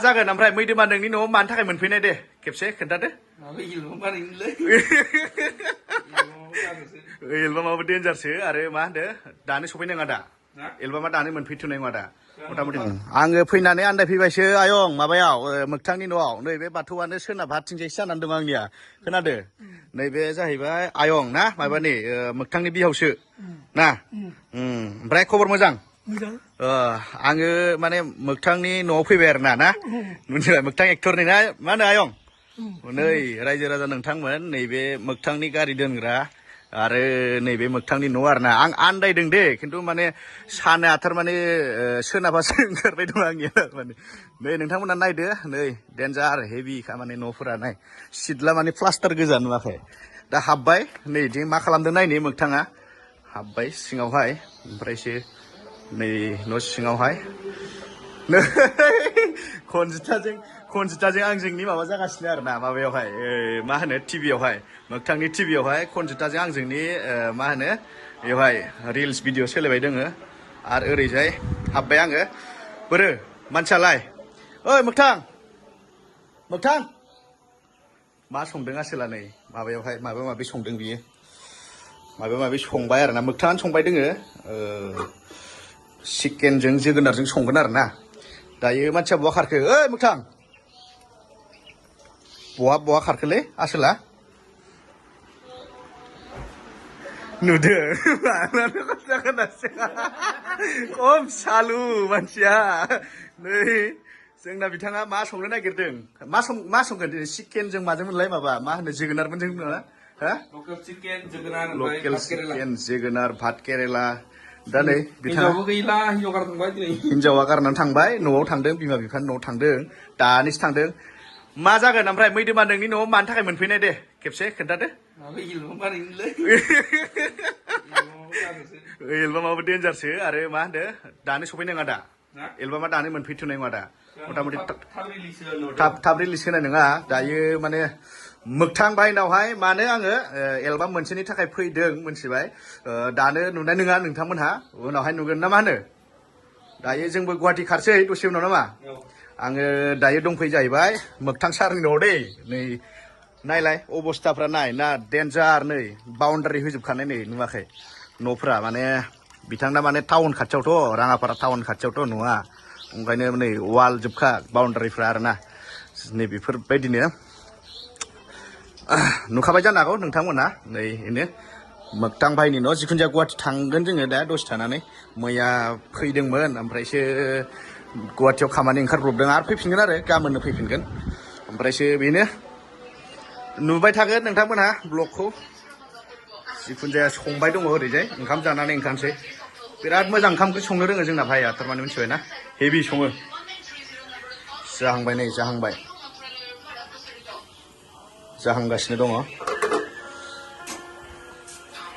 जागोन ओमफ्राय मैदोमा नोंनि न'आव मानि थाखाय मोनफैनाय दे खेबसे खोन्थादो एलबामाबो डेन्जारसो आरो मा होनदो दानो सफैनाय नङा दा एलबामा दानो मोनफैथ'नाय नङा दा मथा मथि आङो फैनानै आन्दायफैबायसो आयं माबायाव मोगथांनि न'आव नैबे बाथौआनो सोनाब हाथिंजायसो जानानै दं आंनिया खोनादो नैबे जाहैबाय आयं ना माबानि मोगथांनि बिहावसो ना ओमफ्राय खबर मोजां आङो माने मोगथांनि न'आव फैबाय आरो ना मिथिबाय मोगथां एक्टरनि ना मा होनो आयं नै रायजो राजा नोंथांमोन नैबे मोगथांनि गारि दोनग्रा आरो नैबे मोगथांनि न' आरो ना आं आन्दायदों दे खिन्थु माने साना थारमाने सोनाबासो ओंखारबाय दं आंनिया माने नै नोंथांमोना नायदो नै डेन्जार हेभि माने न'फोरा नाय सिथला माने प्लास्टार गोजा नुवाखै दा हाबबाय नै इदि मा खालामदों नायनि मोगथाङा हाबबाय सिङावहाय ओमफ्रायसो नै न' सिङावहाय नै खनजिताजों आंजोंनि माबा जागासिनो आरो ना माबायावहाय मा होनो टिभियावहाय मोगथांनि टिभियावहाय खनजिताजों आंजोंनि मा होनो बेवहाय रिल्स भिडिअ सोलिबाय दोङो आरो ओरैजाय हाबबाय आङो बोरो मानसियालाय ओइ मोगथां मा संदों आसोला नै माबायावहाय माबा माबि संदों बियो माबा माबि संबाय आरो ना मोगथाङानो संबाय दोङो चिकेनजों जोगोनारजों संगोन आरो ना दायो मानसिया बहा खारखो ओइ मोगथां बहा खारखोलै आसोला नुदो खम सालु मानसिया नै जोंना बिथाङा मा संनो नागिरदों मा संगोन दिनै चिकेनजों माजों मोनलाय माबा मा होनो जोगोनारमोन जों नङा लकेल चिकेन जोगोनार भात केरेला दा नै बिथाङा गैला हिनजावा गारनानै थांबाय न'आव थांदों बिमा बिफानि न'आव थांदों दानिसो थांदों मा जागोन ओमफ्राय मैदोमा नोंनि न'आव मानि थाखाय मोनफैनाय दे खेबसे खोन्थादो एलबामाबो डेन्जारसो आरो मा होनदो दानो सफैनाय नङा दा एलबामा दानो मोनफैथ'नाय नङा दा मथा मथि थाब रिलिज होनाय नङा दायो माने मोगथां बायनावहाय मानो आङो एलबाम मोनसेनि थाखाय फैदों मोनथिबाय दानो नुनाय नङा नोंथांमोनहा उनावहाय नुगोन ना मा होनो दायो जोंबो गुवाहाटि खारसै दसे उनाव नामा आङो दायो दंफै जाहैबाय मोगथां सारनि न'आव दै नै नायलाय अबस्थाफ्रा नाय ना डेन्जार नै बाउन्डारि होजोबखानाय नै नुवाखै न'फ्रा माने बिथांना माने टाउन खाथियावथ' राङापारा टाउन खाथियावथ' न'आ ओंखायनो नै वाल जोबखा बाउन्डारिफ्रा आरो ना नै बेफोरबायदिनो नुखाबाय जानो हागौ नोंथांमोना नै बेनो मोगथां भाइनि न' जिखुनु जाया गुवाहाटि थांगोन जोङो दा दसे थानानै मैया फैदोंमोन ओमफ्रायसो गुवाहाटियाव खामानि ओंखारब्रबदों आरो फैफिनगोन आरो गाबोननो फैफिनगोन ओमफ्रायसो बेनो नुबाय थागोन नोंथांमोनहा ब्लगखौ जिखुनु जाया संबाय दङ ओरैजाय ओंखाम जानानै ओंखारसै बिराद मोजां ओंखाम ओंख्रि संनो रोङो जोंना भाइया थारमाने मिथिबाय ना हेभि सङो जाहांबाय नै जाहांगासिनो दङ